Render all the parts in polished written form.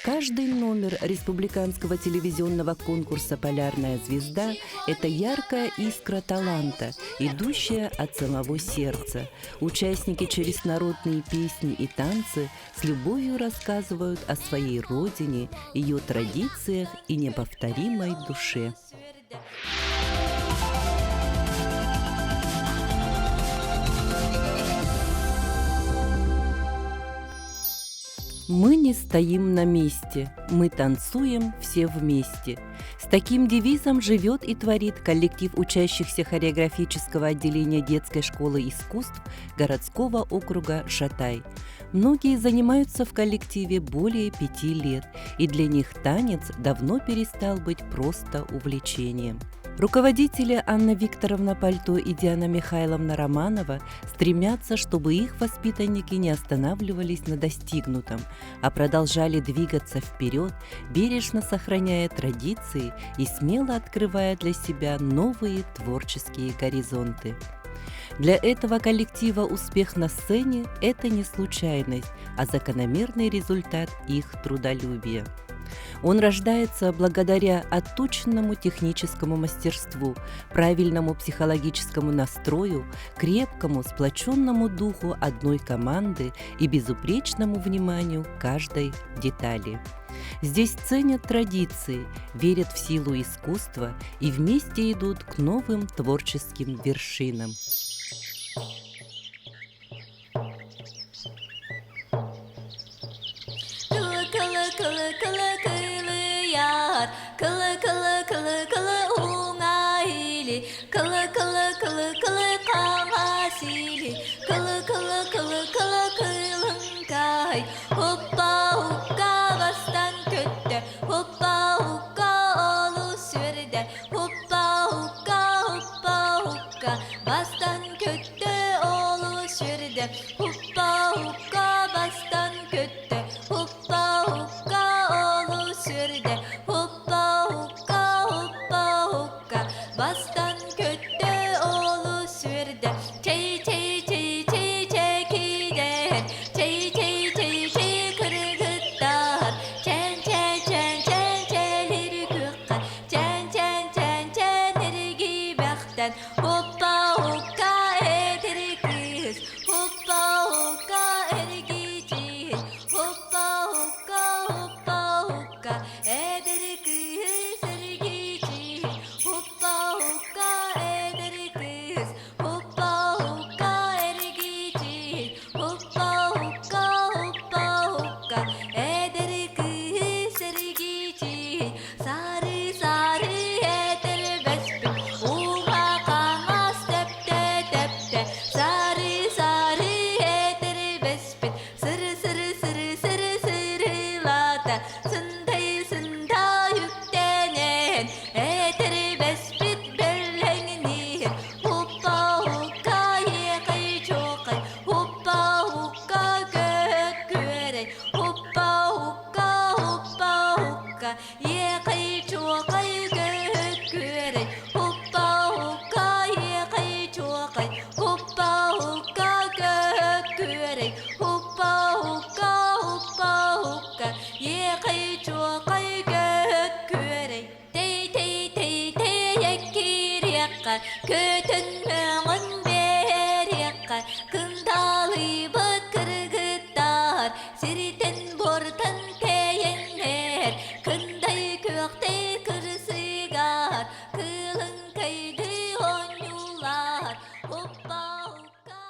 Каждый номер республиканского телевизионного конкурса «Полярная звезда» – это яркая искра таланта, идущая от самого сердца. Участники через народные песни и танцы с любовью рассказывают о своей родине, ее традициях и неповторимой душе. Мы не стоим на месте, мы танцуем все вместе. С таким девизом живет и творит коллектив учащихся хореографического отделения детской школы искусств городского округа Шатай. Многие занимаются в коллективе более пяти лет, и для них танец давно перестал быть просто увлечением. Руководители Анна Викторовна Пальто и Диана Михайловна Романова стремятся, чтобы их воспитанники не останавливались на достигнутом, а продолжали двигаться вперед, бережно сохраняя традиции и смело открывая для себя новые творческие горизонты. Для этого коллектива успех на сцене – это не случайность, а закономерный результат их трудолюбия. Он рождается благодаря отточенному техническому мастерству, правильному психологическому настрою, крепкому, сплоченному духу одной команды и безупречному вниманию каждой детали. Здесь ценят традиции, верят в силу искусства и вместе идут к новым творческим вершинам. Кылы кылы кылы кылы кылыяр, кылы кылы кылы кылы уңа или, кылы кылы кылы кылы қаңа сили, кылы кылы кылы кылы кылыңкай, хоппа укка бастан көттө, хоппа укка олу сүрдэ, хоппа укка хоппа укка бастан көттө олу сүрдэ, хоппа укка бастан көттө, хоппа укка олу сүрдэ, хоппа укка хоппа укка бастан көттө олу сүрдэ, чэй чэй чэй чэй чэкидэр, чэй чэй чэй чэй кыргыттар, чэн чэн чэн чэн чэлир күөххэ, чэн чэн чэн чэн эргибэхтэн, хоппа укка эдэр кыыс, хоппа укка эргичиир, хоппа укка хоппа укка эдэр кыыс эргичиир, хоппа укка эдэр кыыс, хоппа укка эргичиир, хоппа укка хоппа укка эдэр кыыс эргичиир, сары сары этэрбэспин уҥа хаҥас тэптэ тэптэ сары сары этэрбэспин сыры сыры сыры сыры сырылата сындай сындай үктэнэн этэрбэспит бэлэҥниир хуппа укка иэхэй чуокай хуппа укка көт күөрэй хуппа укка хуппа укка иэхэй чуокай көт күөрэй хуппа укка иэхэй чуокай хуппа укка көт күөрэй хуппа укка хуппа укка иэхэй чуокай көт күөрэй Тей тей тей тэйэккириэххэ, көтөн мөҥөн биэриэххэ, кындаалыйбыт кыргыттар, сиртэн буортан тэйэннэр, кындай күөхтэй кырсыгар, кылыҥкайды оонньуулар, уппа укка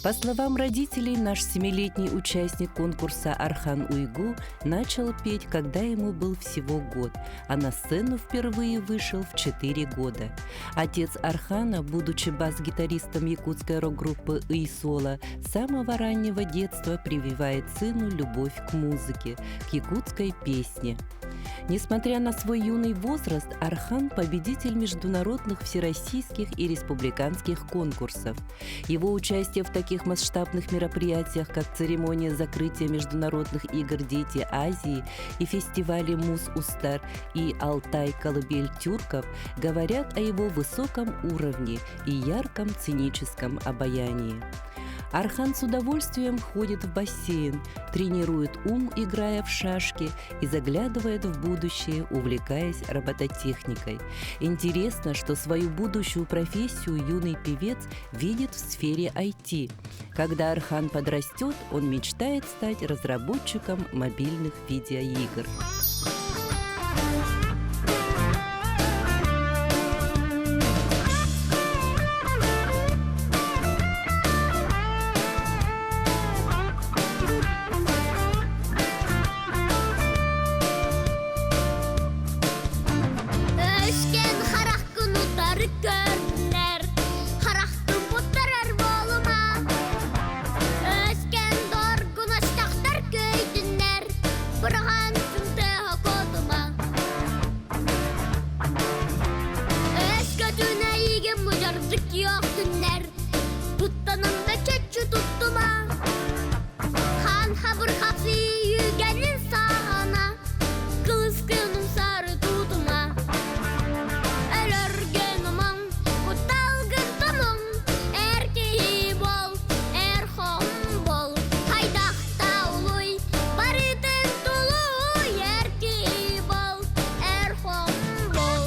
По словам родителей, наш семилетний участник конкурса Архан Уйгу начал петь, когда ему был всего год, а на сцену впервые вышел в 4 года. Отец Архана, будучи бас-гитаристом якутской рок-группы «Исола», с самого раннего детства прививает сыну любовь к музыке, к якутской песне. Несмотря на свой юный возраст, Архан – победитель международных, всероссийских и республиканских конкурсов. Его участие в таких масштабных мероприятиях, как церемония закрытия международных игр «Дети Азии» и фестивали «Мус-Устар» и «Алтай Колыбель тюрков», говорят о его высоком уровне и ярком циническом обаянии. Архан с удовольствием ходит в бассейн, тренирует ум, играя в шашки, и заглядывает в будущее, увлекаясь робототехникой. Интересно, что свою будущую профессию юный певец видит в сфере IT. Когда Архан подрастет, он мечтает стать разработчиком мобильных видеоигр. Өшкен харахкын утары көрдүлэр, харахтын буттарар буолума. Өскен доргун астахтар көйдүннэр, бырахан тыҥтыһа куотума. Өскөтүн эйигин мудьардык үөхтүннэр, туттанан да чөччү туттума. Хаан хабыр хапсыы үгэнин саҕана, кылыскын умсары тутума. Өлөргөн умаҥ, кутталгын тумуҥ, эр киһи бол, эр хоһун бол, хайдахта улуй, барытын тулуй, эр киһи бол, эр хоһун бол.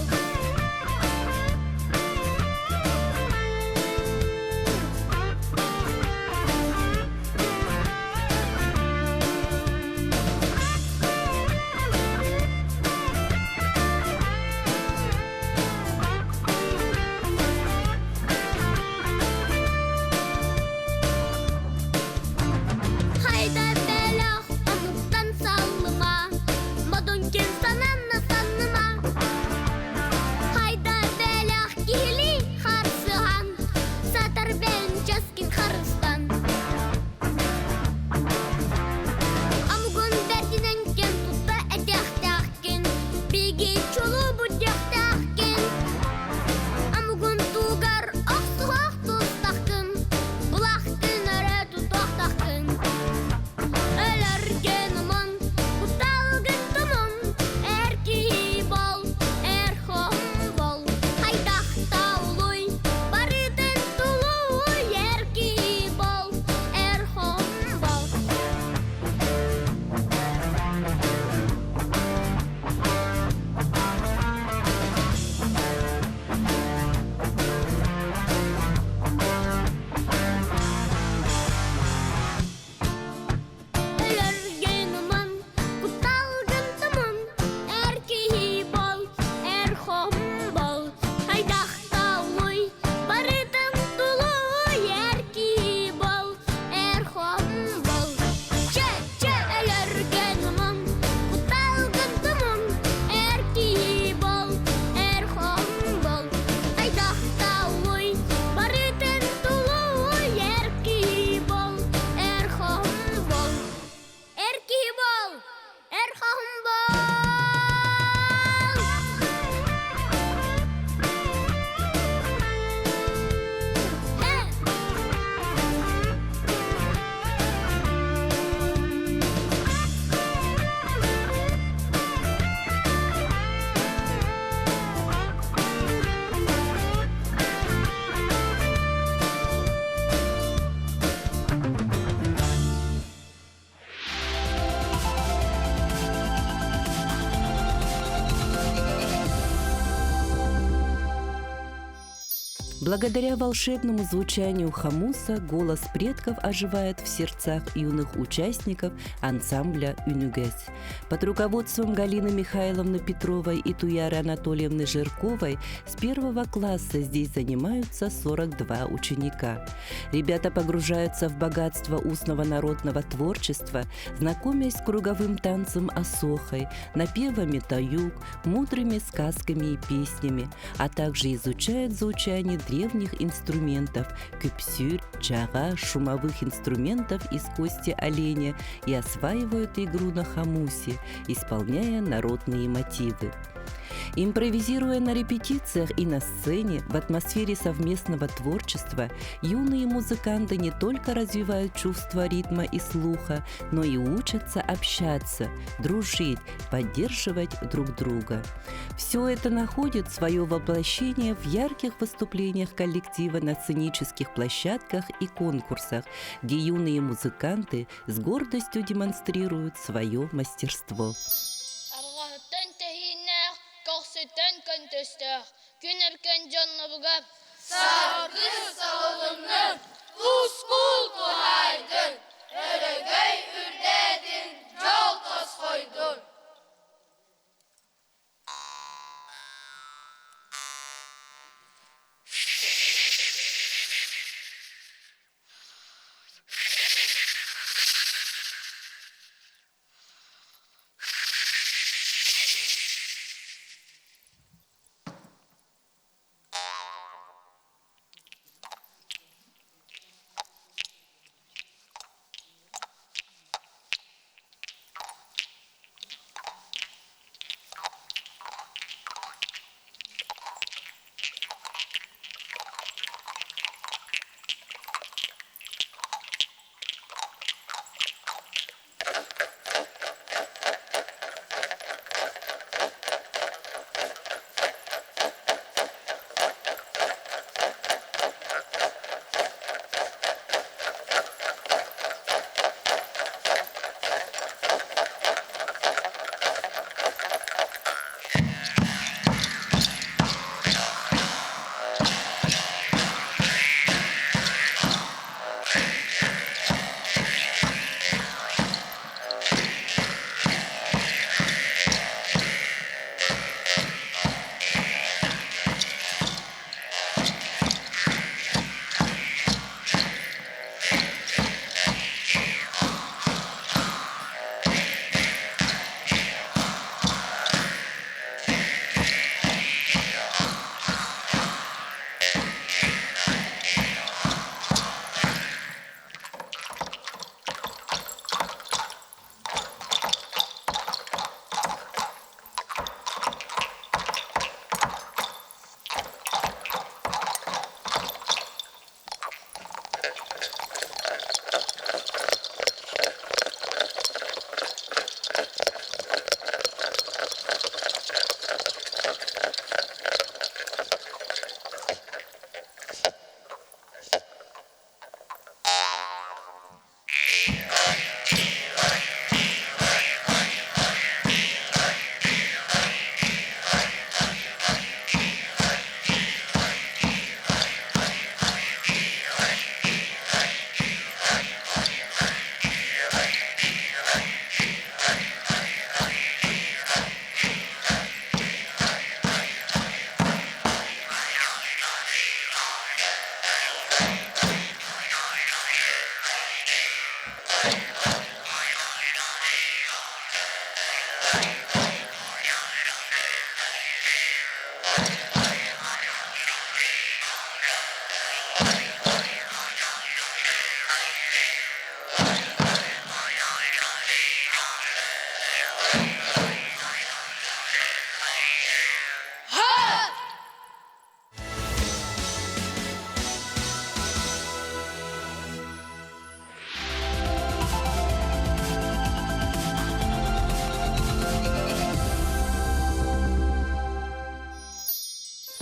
Хайда бэлэх омуктан саллыма, модун сананна санныма. Хайда бэлэх киһили харсыһан, сатар бэн часкин харыстан. Амугун бэртинэн кэн тутта этиэхтээхкин, биги чулуу будьяхтаахкин. Амугун туугар охсуһах тустахкын, булахтын өрө тутуохтахкын. Өлөргөн умун, кутталгын тумун, эр киһи бол, эр хоһун бол, хайдахта улуй, барытын тулуй, эр киһи бол, эр хоһун бол. Өлөргөн умун, кутталгын тумун, эр киһи бол, эр хоһун бол, хайдахта улуй, барытын тулуй, эр киһи бол, эр хоһун бол. Чэ, чэ, өлөргөн умун, кутталгын тумун, эр киһи бол, эр хоһун бол, хайдахта улуй, барытын тулуй, эр киһи бол, эр хоһун бол. Эр киһи бол, эр хоһун бол! Һэ! Благодаря волшебному звучанию хомуса голос предков оживает в сердцах юных участников ансамбля «Үнүгэс». Под руководством Галины Михайловны Петровой и Туяры Анатольевны Жирковой с первого класса здесь занимаются 42 ученика. Ребята погружаются в богатство устного народного творчества, знакомясь с круговым танцем осохой, напевами таюк, мудрыми сказками и песнями, а также изучают звучание древних инструментов күпсүр, чага, шумовых инструментов из кости оленя и осваивают игру на хамусе, исполняя народные мотивы. Импровизируя на репетициях и на сцене, в атмосфере совместного творчества, юные музыканты не только развивают чувство ритма и слуха, но и учатся общаться, дружить, поддерживать друг друга. Все это находит свое воплощение в ярких выступлениях коллектива на сценических площадках и конкурсах, где юные музыканты с гордостью демонстрируют свое мастерство. Арҕаһыттан тэһииннээх, көхсүттэн көнтөстөөх, күн өркөн дьоннобугар Саргы салыннын, тускул туһаайдын, өрөгөй үрдээтин, дьол тосхойдун!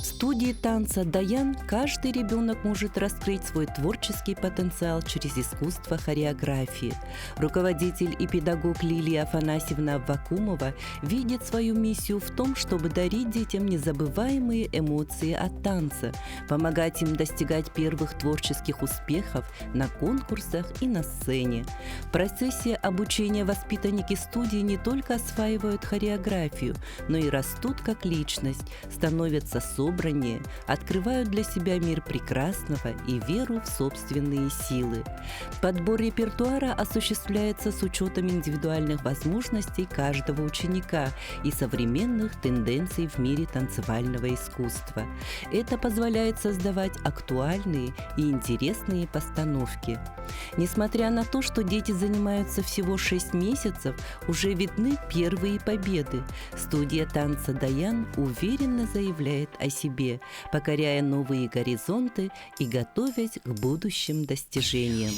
В студии танца «Даян» каждый ребенок может раскрыть свой творческий потенциал через искусство хореографии. Руководитель и педагог Лилия Афанасьевна Аввакумова видит свою миссию в том, чтобы дарить детям незабываемые эмоции от танца, помогать им достигать первых творческих успехов на конкурсах и на сцене. В процессе обучения воспитанники студии не только осваивают хореографию, но и растут как личность, становятся собранными, сдержаннее, открывают для себя мир прекрасного и веру в собственные силы. Подбор репертуара осуществляется с учетом индивидуальных возможностей каждого ученика и современных тенденций в мире танцевального искусства. Это позволяет создавать актуальные и интересные постановки. Несмотря на то, что дети занимаются всего 6 месяцев, уже видны первые победы. Студия танца «Даян» уверенно заявляет о себе, покоряя новые горизонты и готовясь к будущим достижениям.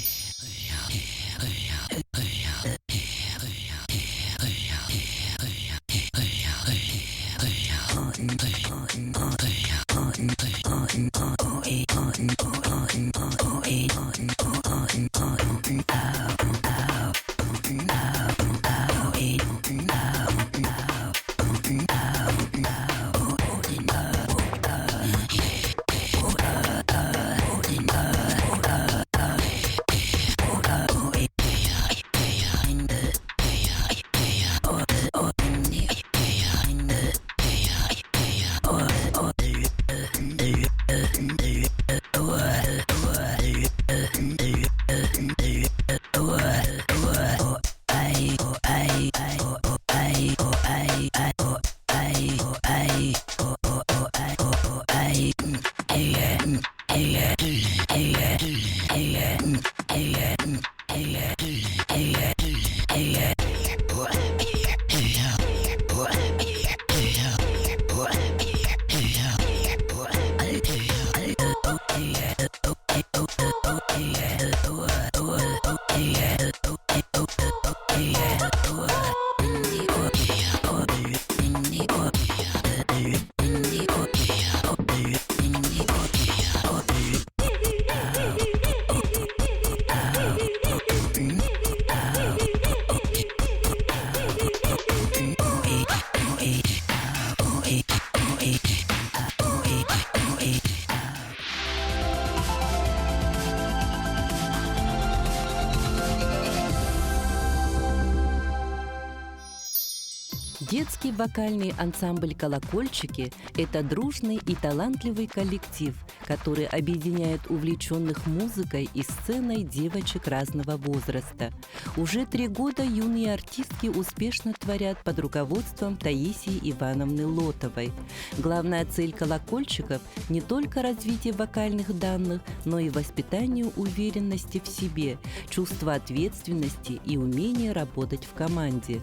Детский вокальный ансамбль «Колокольчики» – это дружный и талантливый коллектив, который объединяет увлеченных музыкой и сценой девочек разного возраста. Уже три года юные артистки успешно творят под руководством Таисии Ивановны Лотовой. Главная цель «Колокольчиков» – не только развитие вокальных данных, но и воспитание уверенности в себе, чувство ответственности и умение работать в команде.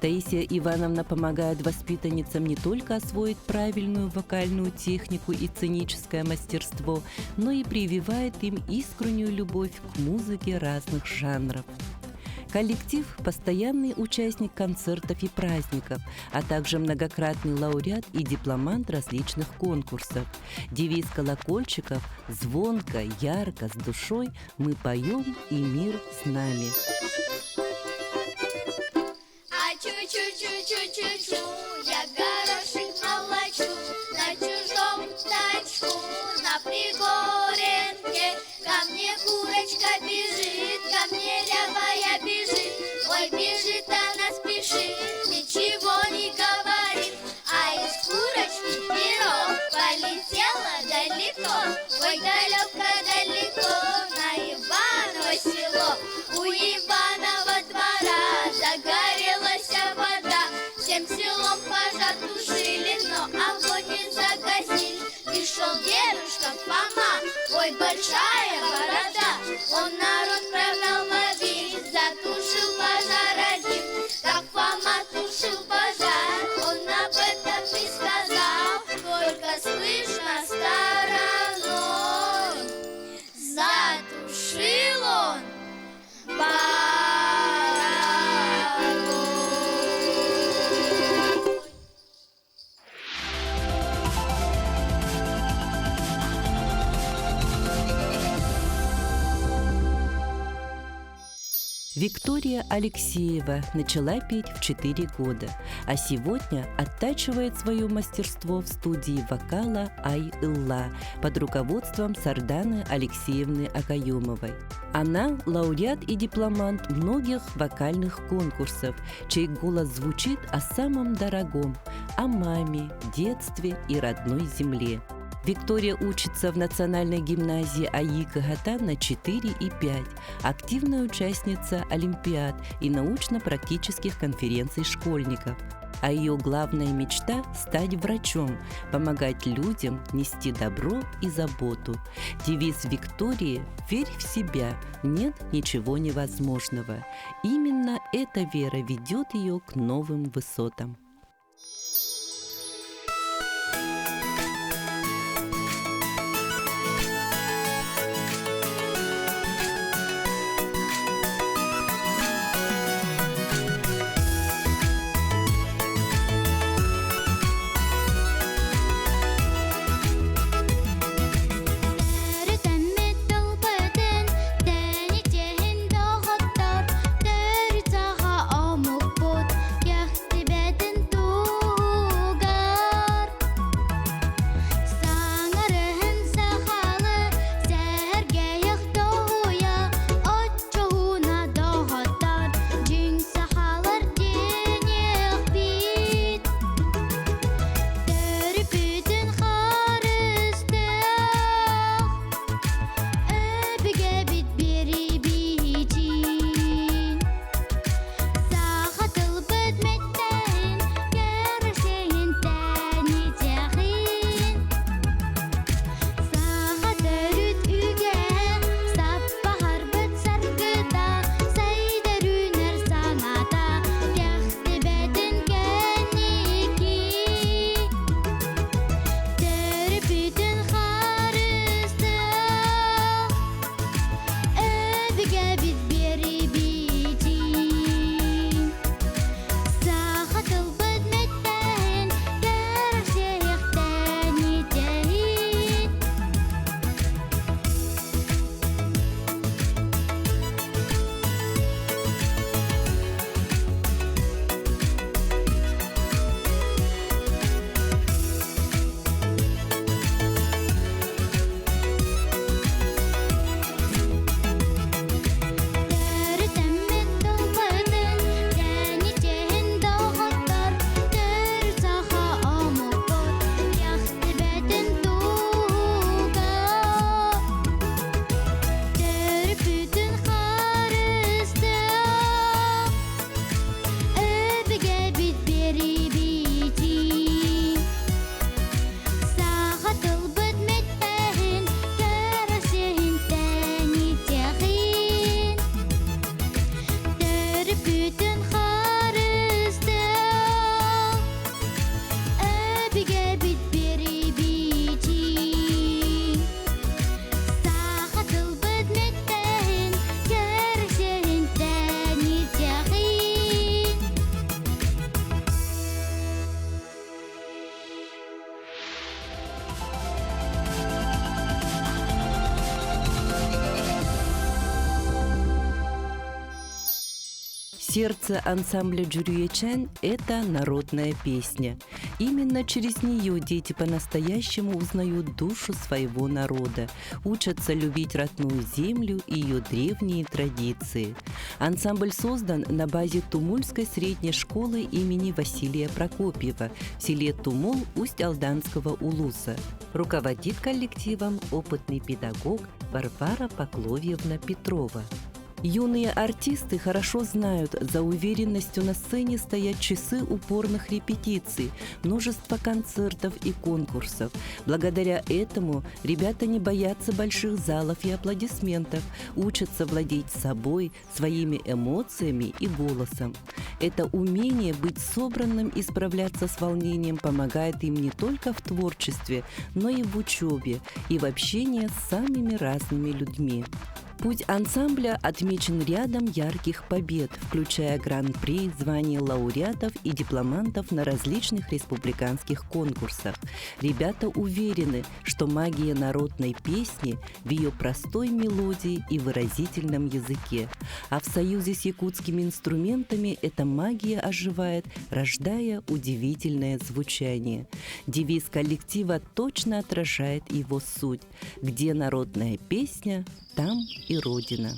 Таисия Ивановна помогает воспитанницам не только освоить правильную вокальную технику и сценическое мастерство, но и прививает им искреннюю любовь к музыке разных жанров. Коллектив – постоянный участник концертов и праздников, а также многократный лауреат и дипломант различных конкурсов. Девиз колокольчиков «Звонко, ярко, с душой мы поем, и мир с нами». А чу-чу-чу-чу-чу-чу, я горошек молочу на чужом тачку, на пригоренке. Ко мне курочка бежит, ко мне рябая бежит, ой, бежит она спешит, ничего не говорит. А из курочки перо полетело далеко, ой, далеко-далеко, на Иваново село. У Иванова двора загорелась вода, всем селом пожар тушили, но огонь не загасили. Пришел дедушка Фома, ой, большая борода, он народ прогнал ловить, затушил пожар один. Как Фома тушил пожар, он об этом и сказал, только слышно стороной. Затушил он пожар. Виктория Алексеева начала петь в 4 года, а сегодня оттачивает свое мастерство в студии вокала «Ай-Илла» под руководством Сарданы Алексеевны Акаюмовой. Она лауреат и дипломант многих вокальных конкурсов, чей голос звучит о самом дорогом – о маме, детстве и родной земле. Виктория учится в национальной гимназии АИ КГТ на 4,5, активная участница олимпиад и научно-практических конференций школьников. А ее главная мечта – стать врачом, помогать людям, нести добро и заботу. Девиз Виктории «Верь в себя, нет ничего невозможного». Именно эта вера ведет ее к новым высотам. Төрүтэммит тылбытын тэнитиэһин доҕоттор, төрүт саха омукпут кэхтибэтин туһугар. Саҥарыһын сахалы сэргэйэх тоһуйа, оччоһуна доҕоттор дьиҥ сахалар диэниэхпит. Төрүппүтүн харыстыах, өбүгэбит биэрибитин. Саха тылбыт мэттэрин, кэрсиһин тэнитиэхин. Саха төрүт үгэһэ, саппаһарбыт саргыта, сайдар үүнэр санаата, кэхтибэтин кэнники. Төрүппүтүн харыстыах, өбүгэбит биэрибитин. Саха тылбыт мэттээһин, кэрэхсиэхтэн итэһин. Төрүтэммит тылбытын тэнитиэһин доҕоттор, төрүт саха омукпут кэхтибэтин туһугар. Төрүппүтүн харыстыах, өбүгэбит биэрибитин. Саха тылбыт мэттээһин, кэрэхсиэһин тэнитиэхин. Төрүппүтүн харыстыах, өбүгэбит биэрибитин. Саха тылбыт мэттээһин, кэрэхсиэһин тэнитиэхин. Сердце ансамбля Джурюечен – это народная песня. Именно через нее дети по-настоящему узнают душу своего народа, учатся любить родную землю и ее древние традиции. Ансамбль создан на базе Тумульской средней школы имени Василия Прокопьева в селе Тумул Усть-Алданского улуса. Руководит коллективом опытный педагог Варвара Покловьевна Петрова. Юные артисты хорошо знают, за уверенностью на сцене стоят часы упорных репетиций, множество концертов и конкурсов. Благодаря этому ребята не боятся больших залов и аплодисментов, учатся владеть собой, своими эмоциями и голосом. Это умение быть собранным и справляться с волнением помогает им не только в творчестве, но и в учебе, и в общении с самыми разными людьми. Путь ансамбля отмечен рядом ярких побед, включая гран-при, звание лауреатов и дипломантов на различных республиканских конкурсах. Ребята уверены, что магия народной песни в ее простой мелодии и выразительном языке. А в союзе с якутскими инструментами эта магия оживает, рождая удивительное звучание. Девиз коллектива точно отражает его суть. Где народная песня, там и Родина.